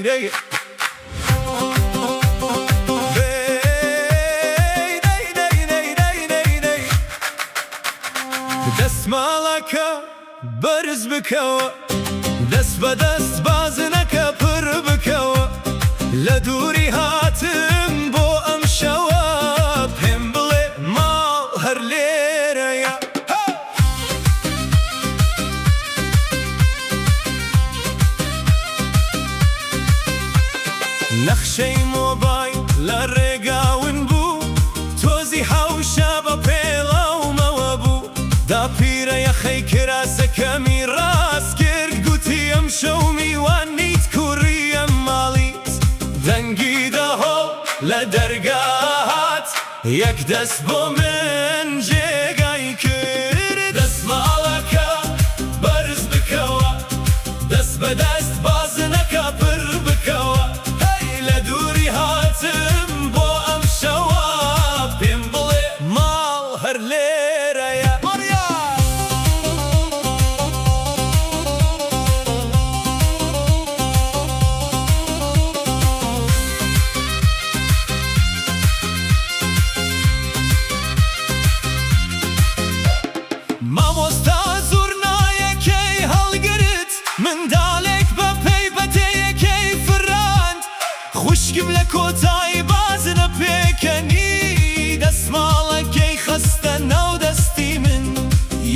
دەی دەی دەی دەی دەی دەی دەی. دەستماڵەکە بەرز بکەوە، دەست بە دەست بازنەکە پر بکەوە. لە دووری هاتم بۆ ئەم شەوە، پێم بڵێ ماڵ هەر لێرەیە. نەخشەی مۆبایل لە ڕێگا ون بوو، تۆزی حەوشە بە پێڵاومەوە بوو. داپیرە یەخەی کراسەکەمی ڕاست کرد، گوتی ئەمشەو میوان نیت کوڕی ئەم ماڵیت. دەنگی دەهۆڵ لە دەرگا هات، یەک دەست بۆ من جێگای کرد. دەستماڵەکە بەرز بکەوە، دەست بە دەست بازنەکە پر بکەوە. هەی لە دووری هاتم بۆ ئەم شەوە، پێم بڵێ ماڵ هەر لێرەیە. مامۆستا زوڕنایەکەی هەڵگرت، منداڵێک بە پێی پەتێیەکەی فڕاند. خوشکم لە کۆتایی بازنە پێکەنی، دەسماڵەکەی خستە ناو دەستی من.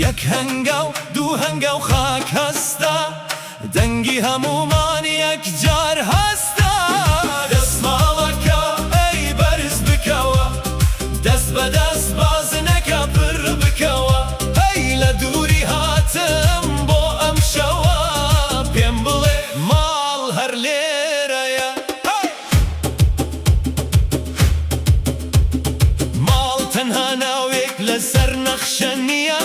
یەک هەنگاو، دوو هەنگاو خاک هەستا، دەنگی هەموومان یەکجار هەستا. دەسماڵەکە ئەی بەرز بکەوە، دەست بە دەست بازنەکە پر بکەوە. هەی لە دووری هاتم بۆ ئەم شەوە، پێم بڵێ ماڵ هەر لێرەیە. ماڵ تەنها ناوێک لەسەر نەخشە نییە.